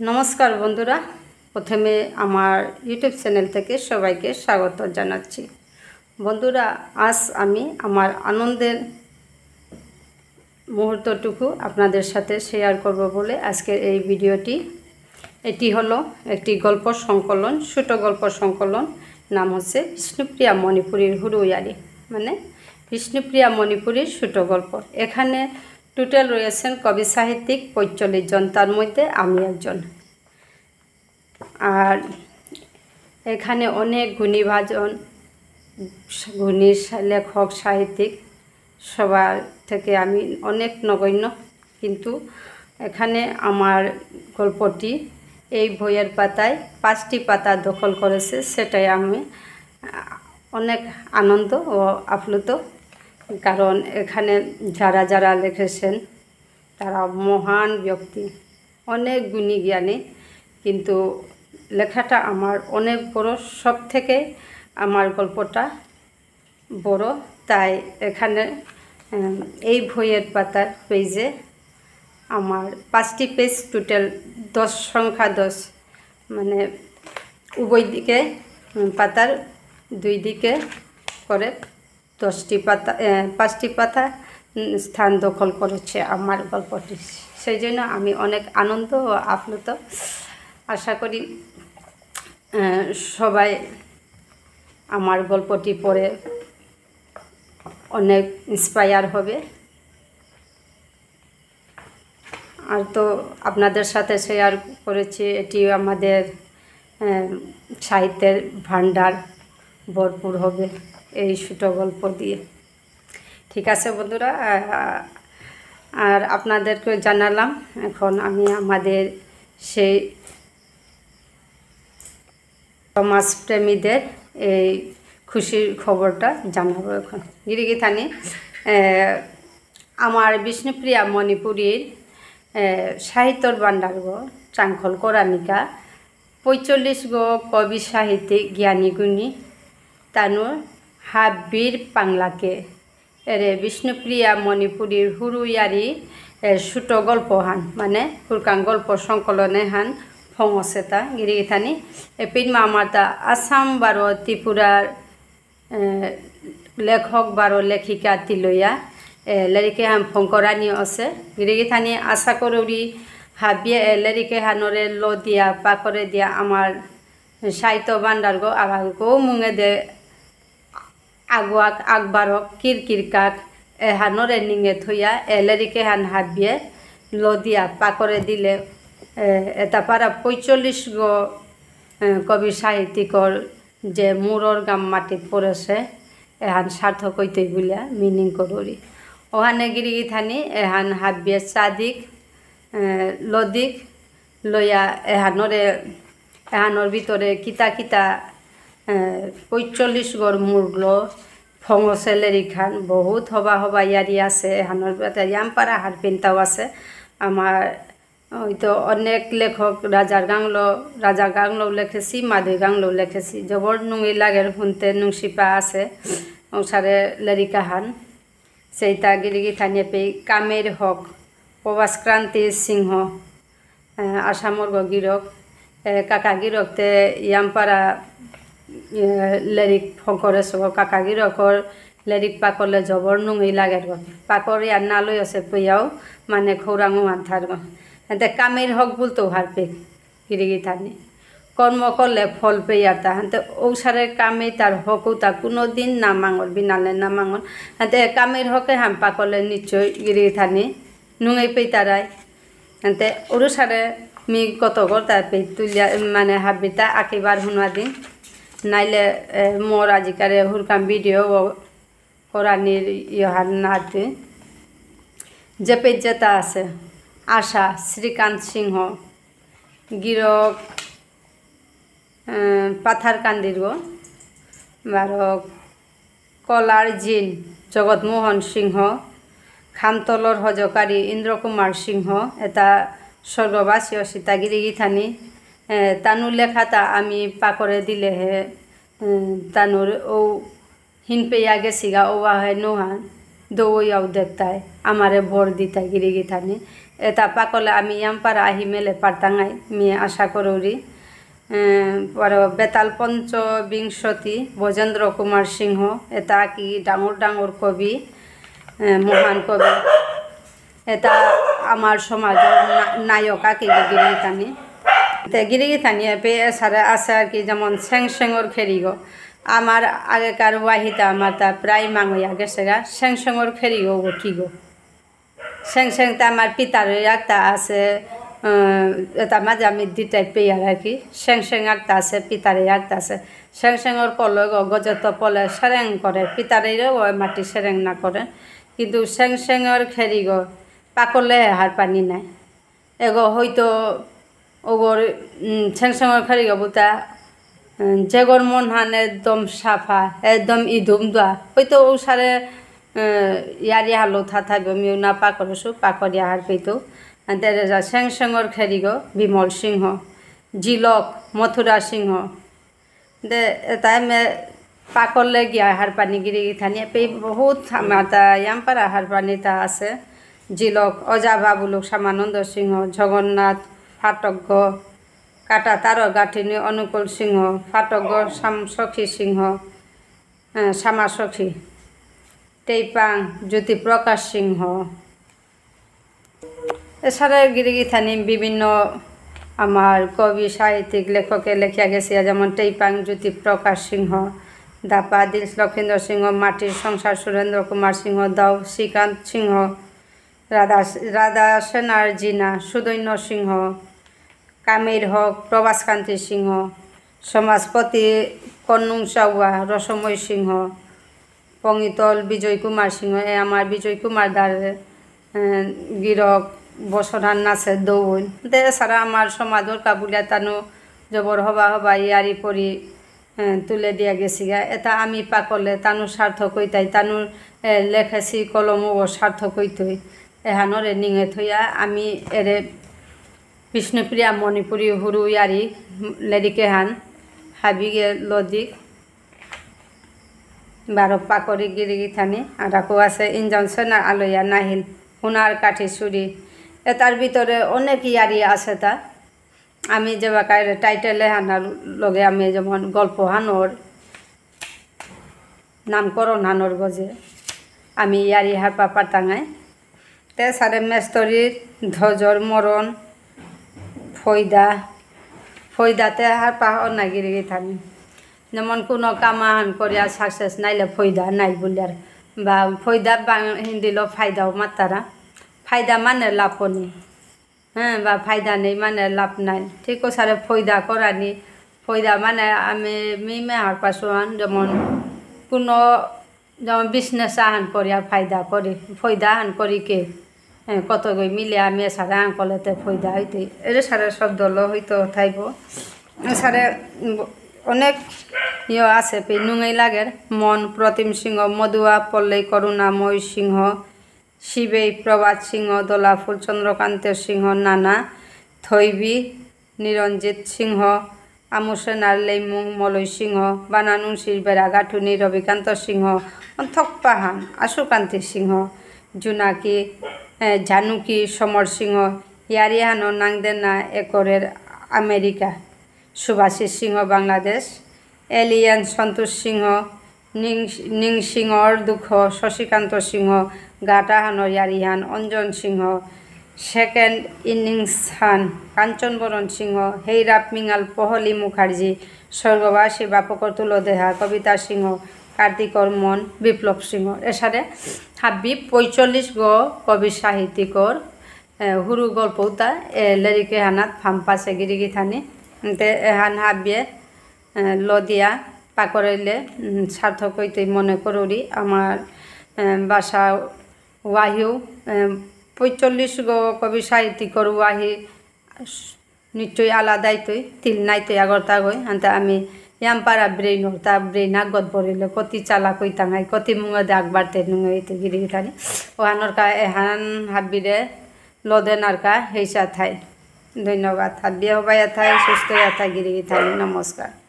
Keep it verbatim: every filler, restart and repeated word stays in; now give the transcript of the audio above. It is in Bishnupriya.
নমস্কার বন্ধুরা, প্রথমে আমার YouTube চ্যানেল থেকে সবাইকে স্বাগত জানাচ্ছি। বন্ধুরা, আজ আমি আমার আনন্দের মুহূর্তটুকু আপনাদের সাথে শেয়ার করব বলে আজকের এই ভিডিওটি। এটি হলো একটি গল্প সংকলন, ছোট গল্প সংকলন, নাম হচ্ছে বিষ্ণুপ্রিয়া মণিপুরীর হুরুয়ারি, মানে বিষ্ণুপ্রিয়া মণিপুরীর ছোট গল্প। এখানে টোটাল রয়েছেন কবি সাহিত্যিক পঁয়তাল্লিশ জন, তার মধ্যে আমি একজন। আর এখানে অনেক গুণীভাজন, গুণী সা-, লেখক, সাহিত্যিক, সবার থেকে আমি অনেক নগণ্য, কিন্তু এখানে আমার গল্পটি এই বইয়ের পাতায় পাঁচটি পাতা দখল করেছে, সেটাই আমি, আহ, অনেক আনন্দ ও আপ্লুত, কারণ এখানে যারা যারা লিখেছেন তারা মহান ব্যক্তি, অনেক গুণী জ্ঞানী, কিন্তু লেখাটা আমার অনেক বড়, সব থেকে আমার গল্পটা বড়, তাই এখানে, উম, এই বইয়ের পাতার পেজে আমার পাঁচটি পেজ, টোটাল দশ, সংখ্যা দশ, মানে উভয় দিকে, উম, পাতার দুই দিকে করে দশটি পাতা, এ, পাঁচটি পাতা, উম, স্থান দখল করেছে আমার গল্পটি। সেই জন্য আমি অনেক আনন্দ ও আপ্লুত। আশা করি, এ, সবাই আমার গল্পটি পড়ে অনেক ইন্সপায়ার হবে। আর তো আপনাদের সাথে শেয়ার করেছি, এটি আমাদের, আহ, সাহিত্যের ভাণ্ডার ভরপুর হবে এই ছোট গল্প দিয়ে। ঠিক আছে বন্ধুরা, আহ, আর আপনাদেরকে জানালাম, এখন আমি আমাদের সেই সমাজপ্রেমীদের এই খুশির খবরটা জানাবো এখন। গিরিগিথানি, এ, আমার বিষ্ণুপ্রিয়া মণিপুরীর, এ, সাহিত্যর ভাণ্ডারগ চাংখল করানিকা পঁয়তাল্লিশগ কবি সাহিত্যিক জ্ঞানী গুণী তানুর হাব্বির পাংলাকে এরে বিষ্ণুপ্রিয়া মণিপুরীর হুরুয়ারি, এ, ছোট গল্প হান, মানে হুরকাং গল্প সংকলনে হান ফঙসেতা গিরিগিথানি। এ, পিনমা আমারতা আসাম বারো ত্রিপুরার, এ, লেখক বারো লেখিকা তিলয়া, এ, লেরিকে হান ফঙকরানি অসে। গিরিগিথানি আশা করুরি হাবিয়ে, এ, লেরিকে হানরে ল দিয়া, পাকরে দিয়া আমার সাহিত্য ভাণ্ডারগ আগাগো মুঙেদে আগুয়াক, আকবারক, কিরকিরকাক, এহানরে নিঙে থইয়া, এ লেরিক এহান হাবিয়ে, ল দিয়া, পাকরে দিলে, এ, এতা পারা পঁয়তাল্লিশগ, এ, কবি সাহিত্যিকর যে মুরর গাম মাটিত পড়েছে, এহান সার্থক হইতই বুলিয়া মিনিং করুরি। ওহানে গিরিগিথানি, এহান হাবিয়ে চাদিক, এ, লদিক, লয়া এহানরে, এহানর ভিতরে কিতা কিতা, এ, পঁয়তাল্লিশগর মূল্য ফঙসে লেরিকহান, বহুত হবা হবা ইয়ারি আছে, এহানর ভিতরে ইয়ামপারা হারপিনতাও আছে। আমার হয়তো অনেক লেখক রাজার গাংলো, রাজার গাংলো লেখেছি, মাদুই গাংলো লেখেছি। জবর নুঙি লাগের হুনতে নুংসিপা আছে, ওসারে লেরিকাহান। সেইতা গিরিগিথানি এপেই কামের হক, প্রভাস ক্রান্তি সিংহ, এ, আসামর গ গিরক, এ, কাকা গিরক তে ইয়ামপারা, এ, লেরিক ফঙকরেসগ, কাকা গিরকর লেরিক পাকরলে জবর নুঙেই লাগের গ। পাকর ইয়ার নালই আছে পেয়াও, মানে খৌরাং ওহান থার গ। এতে কামের হক বুলতো হারপেক গিরিগিথানি। কর্ম করলে ফল পেয়াতা। হানতে ঔসারে কামেই তার হকৌতা কোনোদিন না মাঙর, বিনালে না মাঙর। হানতে কামের হকে হান পাকরলে নিশ্চয় গিরিগিথানি নুঙেই পেইতারাই। এতে ওরু সারে মি কত করতা পে তুলিয়া, মানে, হাবিতা আকিবার হুনুয়া দিন। নাইলে, এ, মোর আজিকারে হুরকাম ভিডিও ও করানির ইহার নাতে। যে পেজ যেতা আছে, আশা, শ্রীকান্ত সিংহ, গিরক, এ, পাথারকান্দির গো, বারো কলার জিন, জগৎমোহন সিংহ, খামতলর হজকারী ইন্দ্র কুমার সিংহ, এতা স্বর্গবাসী অসিতা গিরিগিথানি, এ, তানু লেখাতা আমি পাকরে দিলে হে, এ, তানুর ও হিনপেয়া গেছিগা ওবা হে নুহান। দৌয়াও দেখতাই, আমারে ভর দিতাই গিরি গিথানি। এতা পাকলে আমি ইয়াম পারা আহি মেলে পারতাঙাই, মি আশা করুরি। এ, পর বেতাল পঞ্চবিংশতি, ব্রজেন্দ্র কুমার সিংহ, এতা কি ডাঙর ডাঙর কবি, এ, মহান কবি। এতা আমার সমাজর না-, নায়ক আকি গিরি গিথানি। তে গিরি গিথানি এপে এসারে আছে আর কি, যেমন সেং সেঙর খেরিগো। আমার আগেকার ওয়াহিতা আমার তা প্রায় মাঙইয়া গেছেগা, সেং সেঙর খেরিগো গো কি গো। সেং সেং তা আমার পিতারে একটা আছে, আহ, এটা মাঝে আমি দুইটাই পেয়ার আর কি। সেং সেং একটা আছে, পিতারে একটা আছে। সেং সেঙর কলই গো গজে তপলে সেরেং করে, পিতারে রে ও মাটি সেরেং না করে। কিন্তু সেং সেঙর খেরি গো পাকলে হার পানি নাই। এগো হয়তো ওগর, উম, সেং সেঙর খেরি গো বুতা, উম, যেগর মন হান একদম সাফা, একদম ইদুম দোয়া। হয়তো ও সারে, উম, ইয়ারি হালো থা থাকবে, মিউ না পাকরসু, পাকরিয়া হার পেতো। আনতে রেজা সেং সেঙর খেরি গো বিমল সিংহ, জিলক মথুরা সিংহ। দে, এতা মে পাকলে গিয়া হারপানি গিরি গিথানি, এপেই বহুত আমাতা ইয়াম পারা হারপানি তা আছে। জিলক, অজা বাবুলক শ্যামানন্দ সিংহ, জগন্নাথ ফাটকগ, কাটা তার গাঁঠিনী অনুকূল সিংহ, ফাটকগ শ্যাম সখী সিংহ, আহ, শ্যামা সখী, টেইপাং জ্যোতিপ্রকাশ সিংহ, এছাড়া গিরি গিথানি বিভিন্ন আমার কবি, সাহিত্যিক, লেখকে লেখিয়া গেছে, যেমন টেইপাং জ্যোতিপ্রকাশ সিংহ, দাপা দিল লক্ষীন্দ্র সিংহ, মাটির সংসার সুরেন্দ্র কুমার সিংহ, দাও শ্রীকান্ত সিংহ, রাধা, রাধা সেনার জিনা সুদৈন্য সিংহ, কামির হক প্রভাসকান্তি সিংহ, সমাজপতি কন্নুং চাওয়া রসময় সিংহ, পঙিতল বিজয় কুমার সিংহ, এ আমার বিজয় কুমার দার, এ, গিরক বসরান নাচে দৌন। দে এছাড়া আমার সমাজর কাবুলিয়া তানু জবর হবা হবা ইয়ারি পরি, এ, তুলে দিয়া গেছিগা। এটা আমি পাকলে তানু সার্থক হইতাই, তানুর, এ, লেখেছি কলমও সার্থক হইতই। এহানরে নিঙে থইয়া আমি এরে বিষ্ণুপ্রিয়া মণিপুরী হুরু ইয়ারি লেরিক এহান হাবিগে লদিক। বারো পাকরি গিরি গিথানি, আর আকো আছে ইঞ্জন সেনা আলয়া নাহিল, হুনার কাঠি চুরি। এটার ভিতরে অনেক ইয়ারি আছে তা। আমি যে বাকায় টাইটেল এহানার লগে আমি যেমন গল্প হানোর, নামকরণ হানোর গজে, আমি ইয়ারি হারপা পারতাঙাই। তে সারে মেস্তরির ধজর মরণ, ফয়দা, ফয়দাতে হারপা অনা গিরি গিথানি। যেমন কোনো কাম আহান করিয়া সাকসেস নাইলে ফয়দা নাই বুলিয়ার। বা ফয়দা বাং-, হিন্দিলো ফায়দাও মাতারা। ফায়দা মানে লাভনি। হ্যাঁ, বা ফায়দা নেই মানে লাভ নাই। ঠিক ও সারে ফয়দা করানি। ফয়দা মানে আমি মি মে হারপাসুয়ান যেমন কোনো যেমন বিজনেস আহান করিয়া ফায়দা করি, ফয়দা আহান করি কে, এ, কত গই মিলে আমি সারা আঙ্কলেতে ফয়দা হইতে, এরে সারা শব্দ ল হইতো থাইব। এ সারে, উম, অনেক ইয়ে আছে, পে নুঙেই লাগের, মন, প্রতিম সিংহ, মধুয়া, পল্লই, করুণাময় সিংহ, শিবেই, প্রভাত সিংহ, দোলাফুল, চন্দ্রকান্ত সিংহ, নানা, থৈবী, নিরঞ্জিত সিংহ, আমুসেনার লেইমুং, মলয় সিংহ, বানানুংসির বেড়া গাঠুনি, রবিকান্ত সিংহ, অন্থকপাহান, আশুকান্তি সিংহ, জুনাকি, এ, জানুকি, সমর সিংহ, ইয়ারিহানো নাংদেনা একরের আমেরিকা, সুভাষিস সিংহ, বাংলাদেশ, এলিয়ান, সন্তোষ সিংহ, নিং-, নিংসিংহর দুঃখ, শশীকান্ত সিংহ, গাটাহানর ইয়ারিহান, অঞ্জন সিংহ, সেকেন্ড ইনিংস হান, কাঞ্চন বরণ সিংহ, হেইরাপ মিঙাল, পহলি মুখার্জি, স্বর্গবাসী বাপকর তুলো দেহা, কবিতা সিংহ, কার্তিকর মন, বিপ্লব সিংহ। এসারে হাব্বি পঁয়তাল্লিশ গো কবি সাহিত্যিকর, এ, হুরু গল্প উতা, এ, লেরিক এহানাত ফাম্পাসে গিরি গিথানি। তে এহান হাব্বিয়ে, এ, লদিয়া পাকরইলে, উম, সার্থক হইতই মনে করুরি। আমার, এ, ভাষা ওয়াহিও, এ, পঁয়তাল্লিশ গো কবি সাহিত্যিকর ওয়াহি নিশ্চয়ই আলাদাইতই, তিল নাইতই আগরতাগই। আনতে আমি ইয়ামপারা ব্রেইন, তা ব্রেইন আগত বরিলে কতি চালাক হইতাঙাই, কতি মুঙে দাগ বাড়তে নুঙে হইতে গিরি গিথানি। ওহানর কা এহান হাব্বিরে লদেনার কা হেইসা থাই। ধন্যবাদ। হাব্বিয়ে হবাইয়া থাই, সুস্থ ইয়া থাই গিরি গিথানি। নমস্কার।